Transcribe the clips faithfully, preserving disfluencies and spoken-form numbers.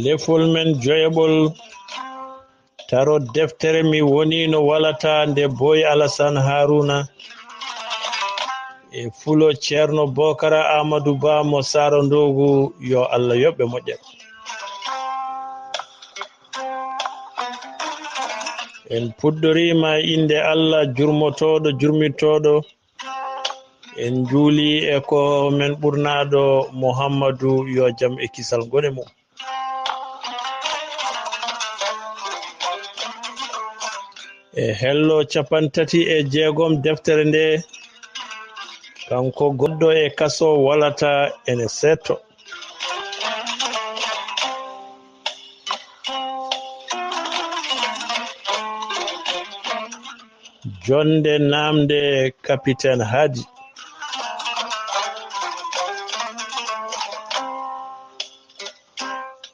Lefol men joyaɓol, taro deftere Mi woni no walata nde Boy Alasan Haruna e fulo Ceerno Bokara Amadou Ba mo Saara Ndoogu, yo Allah yoɓ ɓe moƴƴere. En puɗɗoriima e innde Allah jurmotooɗo, jurmitooɗo. En njuuli e ko men ɓurnaaɗo Muhammadu, yo jam e kisal ngone mum. E hello cappanɗe tati e jeegom deftere nde, kanko goɗɗo e kaso walata ene seetto. Jonde namde, Capitaine Hadi.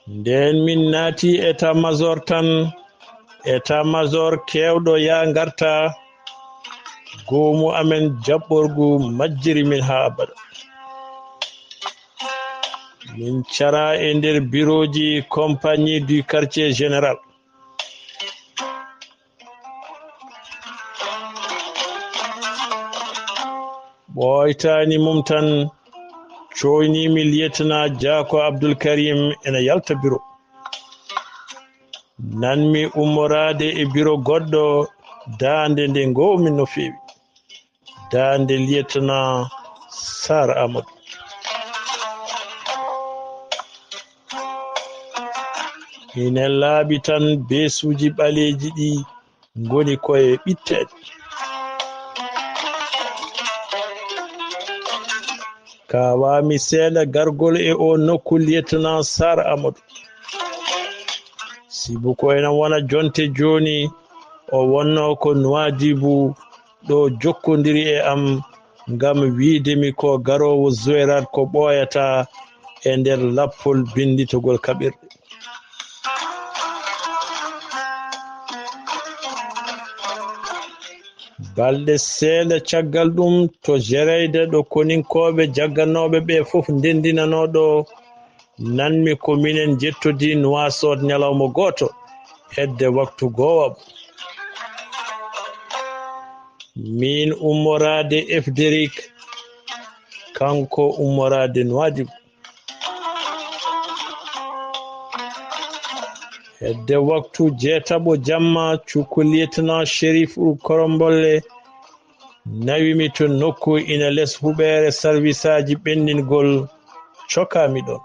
Nden min naati état-major tan, état-major keewɗo yaa ngarta, goomu amen jaɓɓorgu majjiri min haa abada. Min cara e nder birooji compagnie du quartier général. Ɓooytaani mum tan, cooyniimi lieutenant Jaako Abdul Karim ena yalta biro. Nanmi ummoraade e biro goɗɗo, daande nde ngoowmi no feewi. Daande lieutenant Sar Amadou. Ine laaɓi tan, beesuuji ɓaleeji ɗi ngoni koye ɓitteede. Kawaami seeɗa gargol e o nokku lieutenant Sar Amadou. Sibu ko ena wona jonte jooni, o wonnoo ko Nuwaadibu ɗo jokkondiri e am ngam wiyde mi ko garoowo Zuweyraat ko ɓooyataa e nder lappol binnditogol kaɓirɗe. Balɗe seeɗa caggal ɗum, to Jereyda ɗo koninkooɓe jagganooɓe ɓe fof ndenndinanoo ɗo, nanmi ko minen njettodii Nuwaasoot ñalawma gooto hedde waktu goowaɓo. Miin ummoraade Efderik, kanko ummoraade Nuwaadibu. Hedde waktu jeetaɓo jamma, cukko lieutenant Sherif Ul Korombolle nawi mi to nokku ina les huɓeere sarwisaaji ɓenndingol, cokaa mi ɗoon.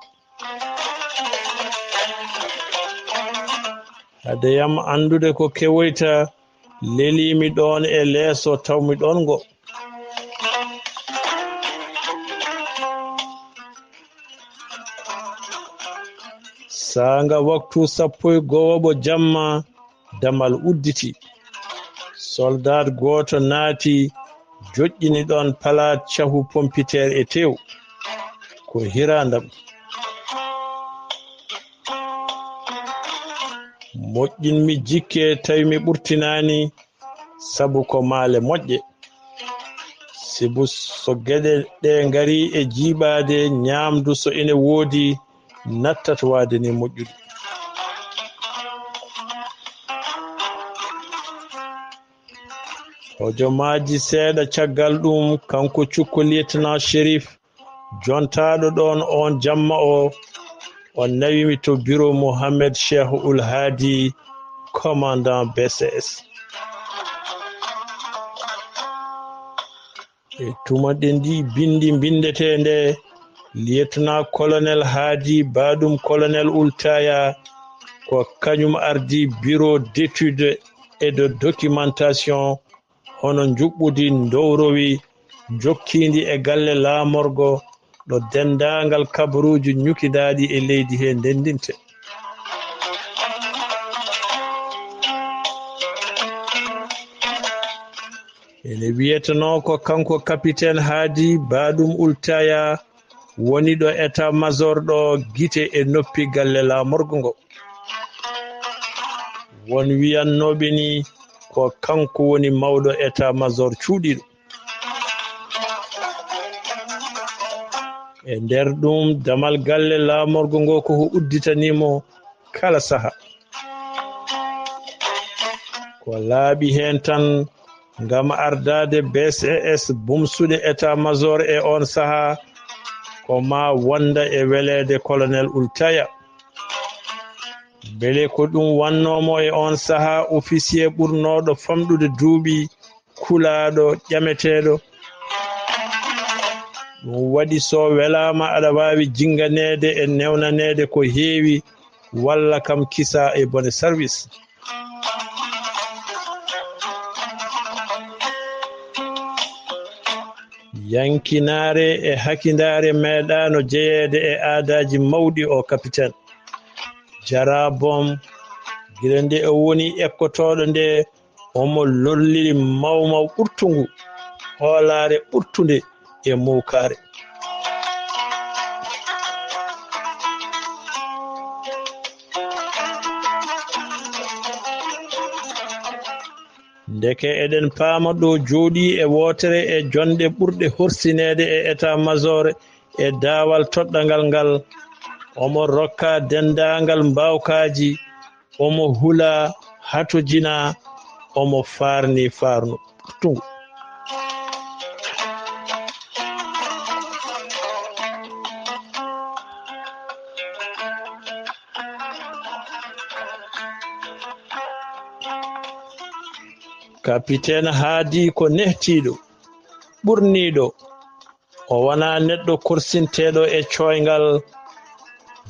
Hade yam anndude ko kewoyta, lelii mi ɗoon e leeso, taw mi ɗoon ngo. Saanga waktu sappo e goowaɓo jamma, damal udditi. Soldaat gooto naati, joƴƴini ɗoon palaat cahu pompiteer e teew. Ko hiraandam. Moƴƴinmi jikke, tawi mi ɓurtinaani, sabu ko maale moƴƴe. Sibu so geɗe ɗe ngarii e jiiɓaade, ñaamdu so ene woodi, nattat waade ni moƴƴude. Hojomaaji seeɗa caggal ɗum, kanko cukko lieutenant Sherif, jontaaɗo ɗoon oon jamma o, o nawi mi to biro Mohamed Cheikh Ould Hadi, commandant B C S. E tuma ɗe ndi binndi mbinndeteende, lieutenant colonel Hadi, baaɗum colonel Ould Taya, ko kañum ardii bureau d'étude et de documentation, hono njuɓɓudi ndowrowi jokkiindi e galle laamorgo, ɗo denndaangal kabaruuji ñukidaaɗi e leydi he ndenndinte. Ene wiyetenoo ko kanko Kapiten Haadi Baaɗum Ultaya woni ɗo état-major ɗo gite e noppi galle laamorgo ngo. Won wiyannooɓe ni ko kanko woni mawɗo état-major cuuɗiiɗo. E nder ɗum, damal galle laamorgo ngo ko o udditanii mo kala saha. Ko laaɓi heen tan ngam ardaade B C S bumsude état-major e oon saha, ko maa wonda e weleede colonel Ultaya. Mbele ko ɗum wannoo mo e oon saha officier ɓurnooɗo famɗude duuɓi, kulaaɗo, ƴameteeɗo? Ɗum waɗi so welaama aɗa waawi jinnganeede e newnaneede ko heewi walla kam kisa e bone service. Yankinaare e hakindaare meeɗaano jeyeede e aadaaji mawɗi o kapiten. Jaraabom, gila nde o woni ekkotooɗo nde, omo lolliri mawmaw ɓurtungu, hoolaare ɓurtunde e muukaare. Ndeke eɗen paama ɗo jooɗii e wootere e jonɗe ɓurɗe horsineede e état-major e daawal toɗɗangal ngal, omo rokka denndaangal mbaawkaaji, omo hula, hatojina, omo faarni faarnu ɓurtungu. Kapiten Haadi ko nehtiiɗo, ɓurniiɗo. O wonaa neɗɗo korsinteeɗo e cooyngal,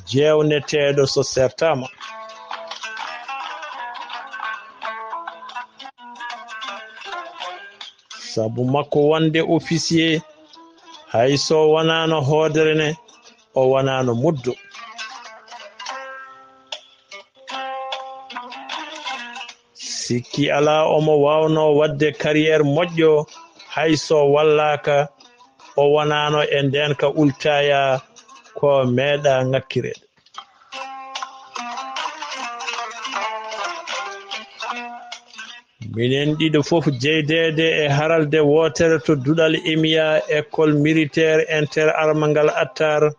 jeewneteeɗo so seertaama. Sabu makko wonde officier, hay so wonaano hoodere ne, o wonaano muddo. Sikki alaa, omo waawnoo waɗde carrière moƴƴo, hay so wallaaka, o wonaano e ndeenka Ultaya ko meeɗaa ŋakkireede. Minen ɗiɗo fof jeydeede e haralde wootere to duɗal EMIA, École Militaire Inter-Armes ngal Attar.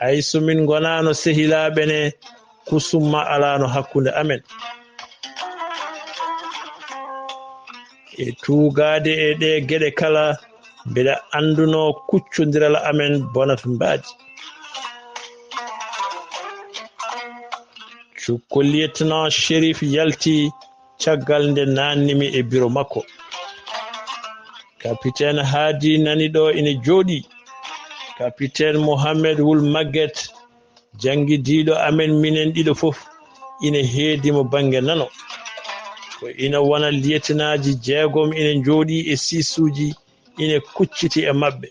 Hay so min ngonaano sehilaaɓe ne, kusumma alaano hakkunde amen. E tuugaade e ɗee geɗe kala, mbeɗa anndunoo kuccondiral amen bonata mbaadi. Cukko lieutenant Chérif yalti caggal nde naannimi e biro makko. Kapiten Haadi nani ɗo ina jooɗii. Kapiten Mohamed Wul Maget, janngidiiɗo amen minen ɗiɗo fof, ina heedi mo bannge nano. Ko ina wona liyetinaaji jeegom ina njooɗii e siisuuji, ina kucciti e maɓɓe.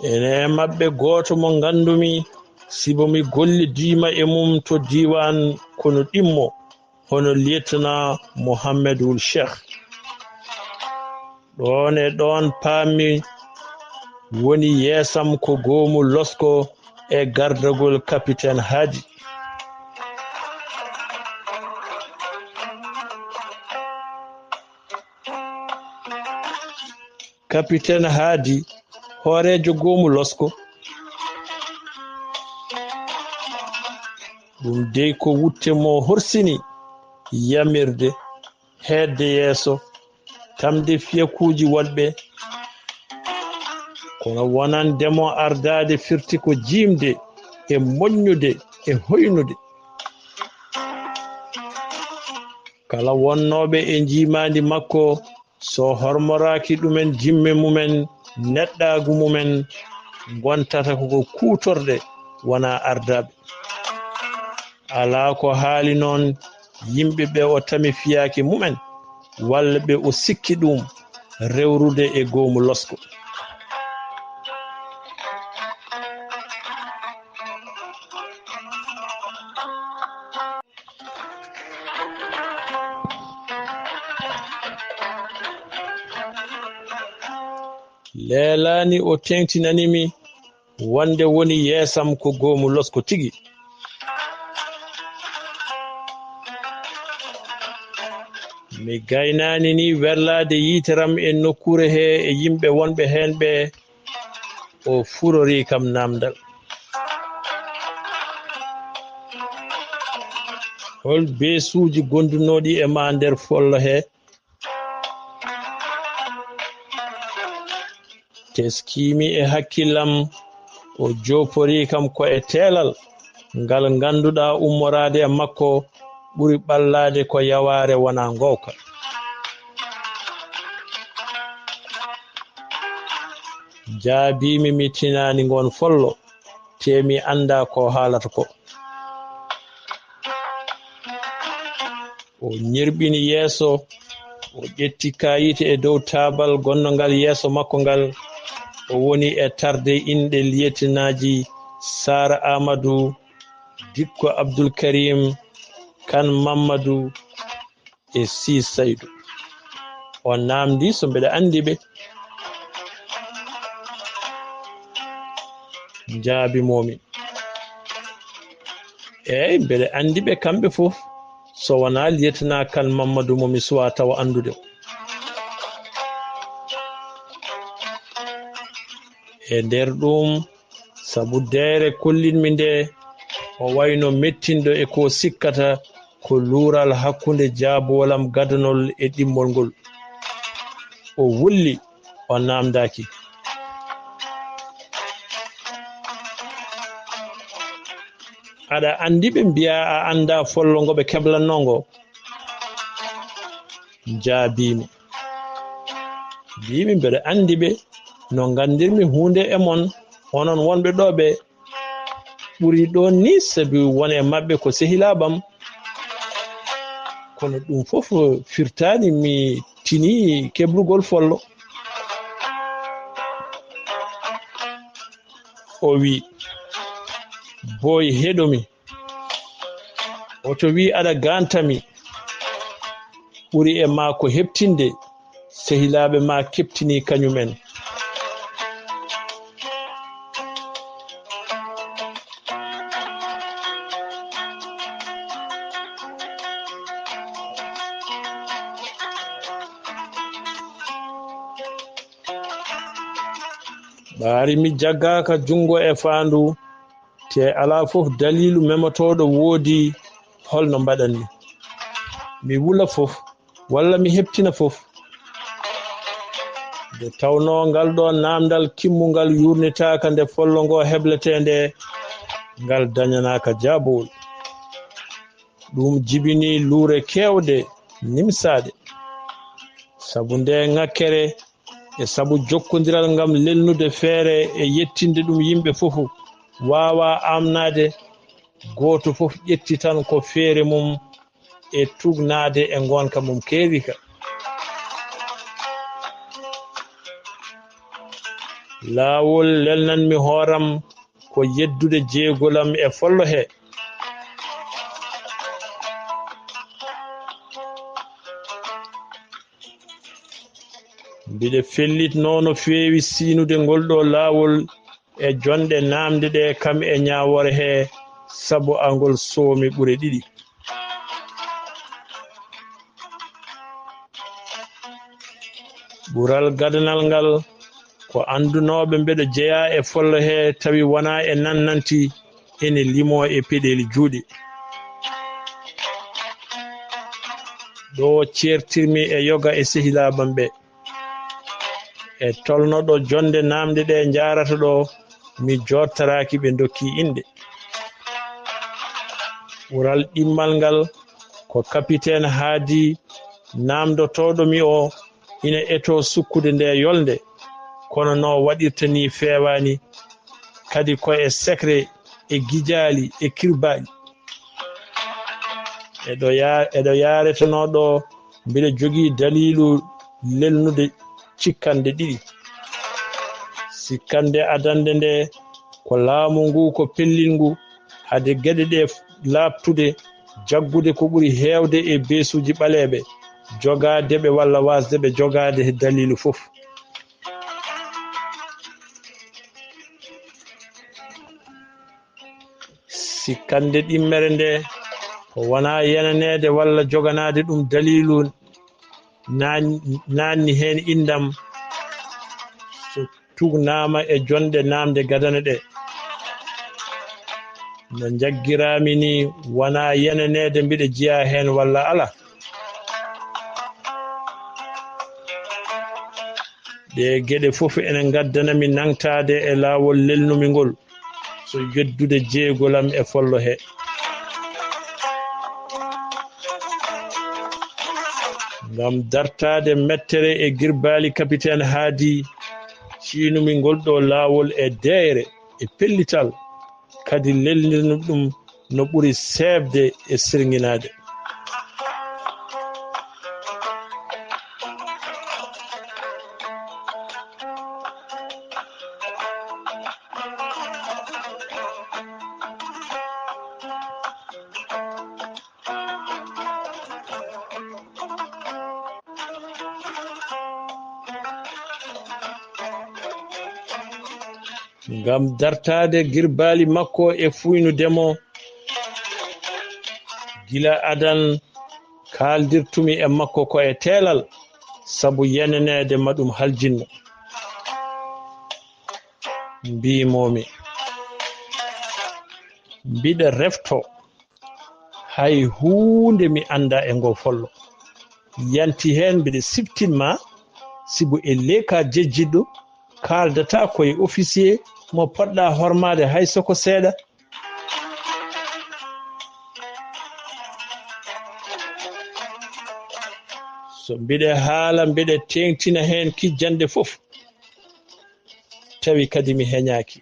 Ene e maɓɓe gooto mo nganndumi, sibo mi gollidiima e mum to diiwaan Konu Ɗimmo, hono lieutenant Mohamed Wul Cheikh. Ɗoon e ɗoon paammi woni yeesam ko goomu losko e gardagol Kapiten Haadi. Kapiten Haadi, hooreejo goomu losko. Ɗum dey ko wutte mo horsini, yamirde, heedde yeeso, tamde fiyakuuji woɗɓe, kono wonande mo ardaade firti ko jiimde e moƴƴude e hoynude. Kala wonnooɓe e njiimaandi makko, so hormoraaki ɗumen, jimme mumen, neɗɗaagu mumen, ngontata ko ko kuutorɗe, wonaa ardaaɓe. Alaa ko haali noon yimɓe ɓe o tami fiyaake mumen, walla ɓe o sikki ɗum rewrude e goomu losko. Leelaani o teeŋtinani mi wonde woni yeesam ko goomu losko tigi. Mi gaynaani ni werlaade yiiteram e nokkuure he e yimɓe wonɓe heen ɓe, o furori kam naamndal. Hol beesuuji gondunooɗi e ma nder follo he? Teskiimi e hakkillam, o joopori kam ko e teelal ngal ngannduɗaa ummoraade e makko ɓuri ɓallaade ko yawaare wonaa ngoowka. Jaabiimi mi tinaani ngoon follo, tee mi anndaa ko haalata ko. O ñirɓini yeeso, o ƴetti kayite e dow taabal gonnongal yeeso makko ngal. O woni e tarde inɗe liyetinaaji Saar Aamadu, Dikko Abdul Karim, Kan Mammadu e Sii Saydu. O naamndi so mbeɗa anndi ɓe. Njaabi moomi. Eey, mbeɗa anndi ɓe kamɓe fof, so wonaa liyetenaa Kan Mammadu mo mi suwaa tawa anndude. E nder ɗum, sabu deere kollinmi nde, o wayno mettinɗo e ko sikkata ko luural hakkunde jaabuwalam gadanol e ɗimmol ngol. O wulli, o naamndaaki. Aɗa anndi ɓe mbiyaa a anndaa follo ngo ɓe keblannoo ngo? Njaabiimi. Mbiimi mbeɗa anndi ɓe, no nganndirmi huunde e mon, onon wonɓe ɗo ɓe ɓuri ɗoon ni, sabi won e maɓɓe ko sehilaaɓam. Kono ɗum fof firtaani mi tini keblugol follo. O wi, boy heɗo mi. Oto wi aɗa ganta mi. Ɓuri e ma ko heɓtinde, sehilaaɓe ma keɓtini kañum en. Ɓaari mi jaggaaka junngo e faandu, te alaa fof daliilu memotooɗo woodi, holno mbaɗanmi? Mi wula fof, walla mi heɓtina fof? Nde tawnoo ngal ɗoo naamndal kimmungal yuurnitaaka nde follo ngoo hebletee nde, ngal dañanaaka jaabowol. Ɗum jibini luure keewɗe nimsaaɗe. Sabu ndee ŋakkere e sabu jokkondiral ngam lelnude feere e yettinde ɗum yimɓe fof, waawaa aamnaade, gooto fof ƴetti tan ko feere mum e tuugnaade e ngoonka mum keewi ka. Laawol lelnanmi hooram ko yeddude jeegolam e follo he. Mbiɗa fellitnoo no feewi siynude ngol ɗoo laawol e jonɗe naamnde ɗe kam e ñaawoore he, sabu angol soomi ɓure ɗiɗi. Ɓural gadanal ngal, ko anndunooɓe mbeɗo jeyaa e follo he tawi wonaa e nannanti, ene limoo e peɗeeli juuɗe. Ɗo ceertirmi e yoga e sehilaaɓam ɓe. E tolno ɗo jonde naamnde ɗe njaarata ɗo, mi jooɗtoraaki ɓe ndokki inɗe. Ɓural ɗimmal ngal ko Kapiten Haadi, naamndotooɗo mi o, ina etoo sukkude nde yolnde, kono no waɗirta ni feewaani, kadi ko e sekre, e gijaali, e kirbaaɗi. Eɗo ya-, eɗo yaaretenoo ɗo, mbiɗa jogii daliilu lelnude cikkande ɗiɗi. Sikkande adannde nde ko laamu ngu ko pellitngu, hade geɗe ɗe laaɓtude, jaggude ko ɓuri heewde e beesuuji ɓaleeɓe, jogaade ɓe walla waasde ɓe jogaade he daliilu fof. Sikkande ɗimmere nde ko wonaa yenaneede walla joganaade ɗum daliilu naan-, naanni heen inndam, so tugnaama e jonɗe naamnde gadane ɗe. No njaggiraa-mi nii, wonaa yenaneede mbiɗa jeyaa heen walla alaa. Ɗee geɗe fof ene ngaddana mi nangtaade e laawol lelnumi ngol, so yeddude jeygol am e follo he. Ngam dartaade mettere e girbaali Kapiten Haadi, ciynumi ngol ɗoo laawol e deeyre e pellital, kadi lelnirmi ɗum no ɓuri seeɓde e sirŋinaade. Ngam dartaade girbaali makko e fuuynude mo, gila adan kaaldirtumi e makko ko e teelal, sabu yenaneede ma ɗum haljinno. Mbiimoomi, mbiɗa refto, hay huunde mi anndaa e ngoo follo. Yanti heen mbiɗa siftin ma, sibu e leyka jejjitɗo, kaaldataa ko e officier mo potɗaa hormaade hay so ko seeɗa. So mbiɗa haala, mbiɗa teeŋtina heen kijjanɗe fof, tawi kadi mi heñaaki.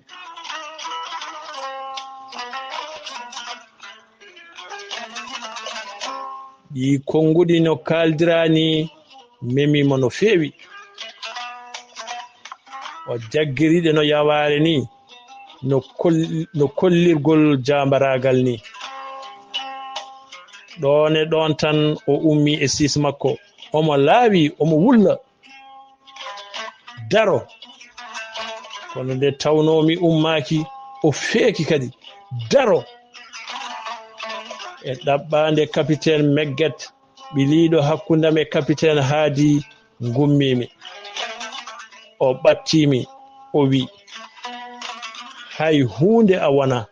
Ɗii konnguɗi no kaaldiraa nii, memi mo no feewi. O jaggiriɗe no yawaare nii, no kol-, no kollirgol jaambaraagal nii. Ɗoon e ɗoon tan o ummii e siis makko. Omo laawi, omo wulla. Daro. Kono nde tawnoo mi ummaaki, o feeki kadi. Daro. E ɗaɓɓaande Kapiten Megget, ɓiliiɗo hakkunde am e Kapiten Haadi, ngummiimi. O ɓattiimi, o wi'i, "Hay huunde a wonaa.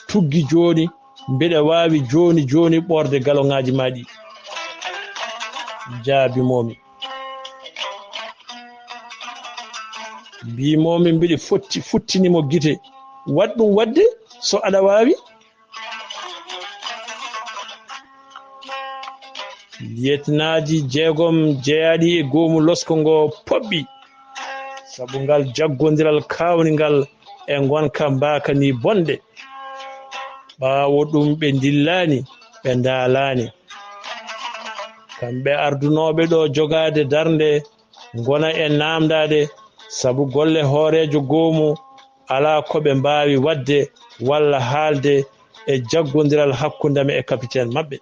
Tuggi jooni, mbeɗa waawi jooni jooni ɓoorde galoŋaaji maa ɗi." Njaabimoomi. Mbiimoomi mbiɗa fotti, futtini mo gite. Waɗ ɗum waɗde so aɗa waawi. Liyetinaaji jeegom jeyaaɗi e goomu losko ngo poɓɓi, sabu ngal jaggondiral kaawningal e ngonka mbaaka ni bonde. Ɓaawo ɗum ɓe ndillaani, ɓe ndaalaani. Kamɓe ardunooɓe ɗo jogaade darnde, ngona e naamndaade sabu golle hooreejo goomu alaa ko ɓe mbaawi waɗde walla haalde e jaggondiral hakkunde am e kapiten maɓɓe.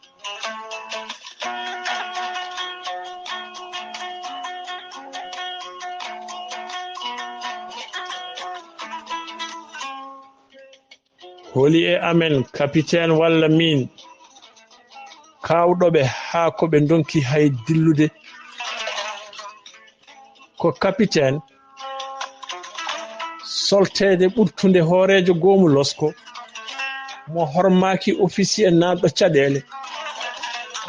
Holi e amen, kapiten walla miin, kaawɗo ɓe haa ko ɓe ndonki hay dillude? Ko kapiten solteede ɓurtunde hooreejo goomu losko, mo hormaaki ofisiye naatɗo caɗeele,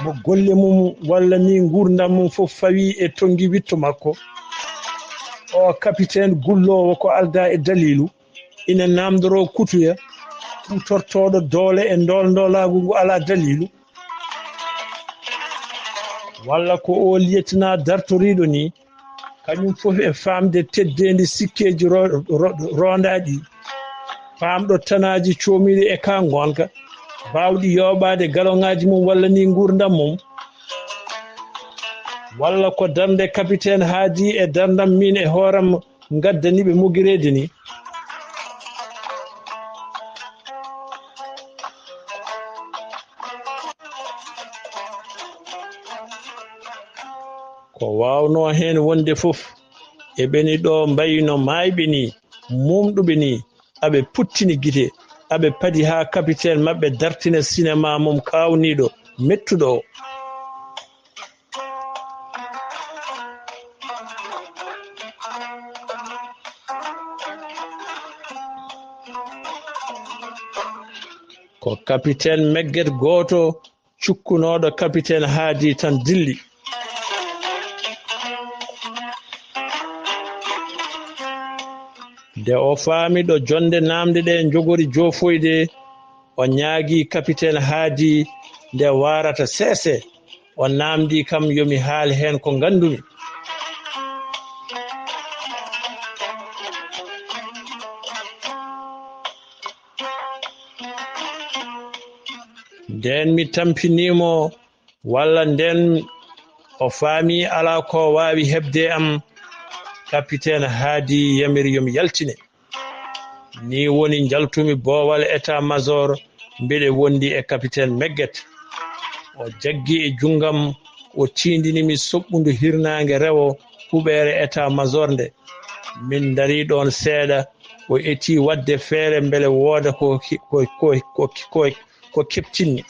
mo golle mum walla ni nguurndam mum fof fawii e tonngi witto makko. O kapiten gulloowo ko aldaa e daliilu, ina naamndoroo kutuya, kuutortooɗo doole e ndoolndoolaagu ngu alaa daliilu, walla ko o liyetinaa dartoriiɗo nii, kañum fof e faamde teddeendi sikkeeji ro-, ro-, roondaaɗi, paamɗo tanaaji coomiiɗi e ka ngoonka, baawɗi yooɓaade galoŋaaji mum walla nii nguurndam mum, walla ko darnde kapiten haadi e darndam miin e hooram ngaddani ɓe mogireede ni. Ko waawnoo heen wonde fof, eɓeni ɗo mbayi no maayɓe ni, muumɗuɓe ni, aɓe puttini gite, aɓe padi haa kapiten maɓɓe dartina sinema mum kaawniiɗo, mettuɗo o. Ko kapiten Megget gooto cukkunooɗo kapiten Haadi tan dilli. Nde o faami ɗo jonnde naamnde ɗe njogori joofoyde, o ñaagi kapiten Haadi nde waarata seese, o naamndii kam yo mi haal heen ko nganndumi. Ndeen mi tampinii mo, walla ndeen o faami alaa ko waawi heɓde am, kapiten Haadi yamiri yo mi yaltine. Nii woni njaltumi boowal état-major, mbeɗe wondi e kapiten Megget. O jaggi e junngam, o tiindini mi soɓɓundu hirnaange rewo huɓeere état-major nde. Min ndarii ɗoon seeɗa, o etii waɗde feere mbele wooda ko ki-, ko, ko, ko, ko, ko keɓtinmi.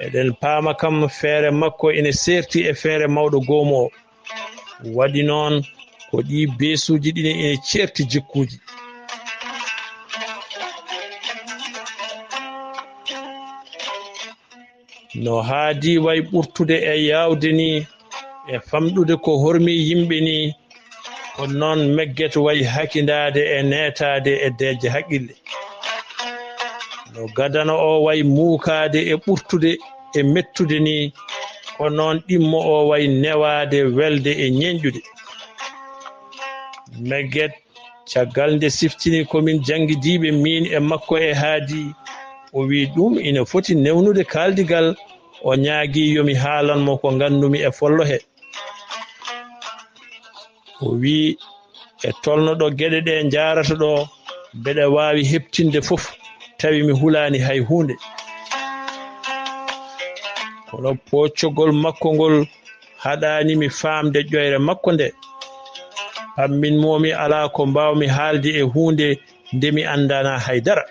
Eɗen paama kam feere makko ene seerti e feere mawɗo goomu o. Waɗi noon ko ɗii beesuuji ɗiɗi ene ceerti jikkuuji. No Haadi wayi ɓurtude e yaawde ni, e famɗude ko hormi yimɓe ni, ko noon Megget wayi hakindaade e neetaade e deeƴe haqqille. No gadano o wayi muukaade e ɓurtude e mettude ni, ko noon ɗimmo o wayi newaade welde e ñeeñƴude. Megget, caggal nde siftini ko min janngidiiɓe miin e makko e Haadi, o wiyi ɗum ina foti newnude kaaldigal, o ñaagii yo mi haalan mo ko nganndumi e follo he. O wiyi, e tolno ɗo geɗe ɗe njaarata ɗo, mbeɗa waawi heɓtinde fof, tawi mi hulaani hay huunde. Kono pooccogol makko ngol haɗaani mi faamde ƴoyre makko nde. Pammin moo mi alaa ko mbaawmi haalde e huunde nde mi anndanaa hay dara.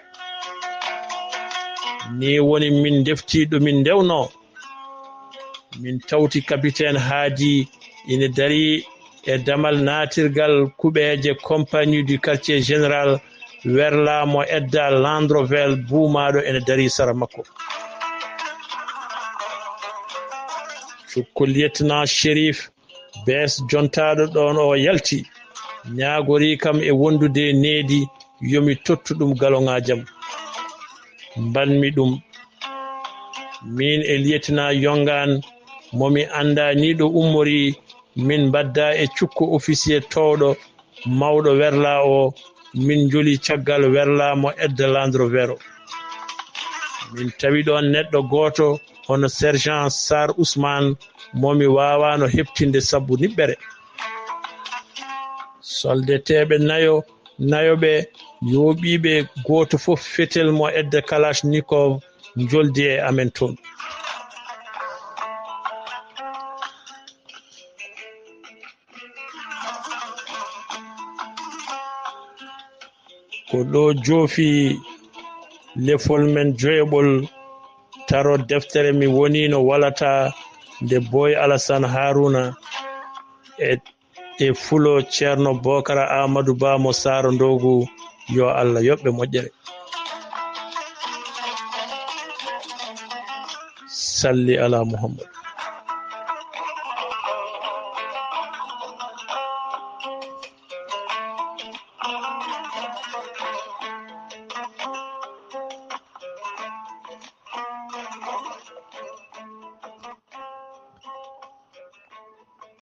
Nii woni min ndefti ɗo min ndewnoo. Min tawti kapiten Haadi ina darii e damal naatirgal kuɓeeje Compagnie du Quartier Général, werlaa mo edda Landrovel buumaaɗo ina darii sara makko. Cukko lieutenant Chérif Bees jontaaɗo ɗoon o yalti, ñaagorii kam e wondude e needi yo mi tottu ɗum galoŋaajam. Mbaɗmi ɗum. Miin e lieutenant Yongaan mo mi anndaa nii ɗo ummorii, min mbaɗdaa e cukko officier toowɗo mawɗo werlaa o, min njoli caggal werlaa mo edda Landrover o. Min tawi ɗoon neɗɗo gooto hono sergent Sarr Ousmane mo mi waawaano heɓtinde sabu niɓɓere. Soldeteeɓe nayo, nayo ɓe yooɓiiɓe gooto fof fetel mo edda Kalachnikov njoldi e amen toon. Ko ɗo joofi lefol men joyeɓol taro deftere mi woniino walata nde Boy Alassane Haruna e, e fulo Ceerno Bokara Amadou Ba mo Saaro Ndoogu, yo Allah yoɓɓe moƴƴere. Salli ala Muhammad.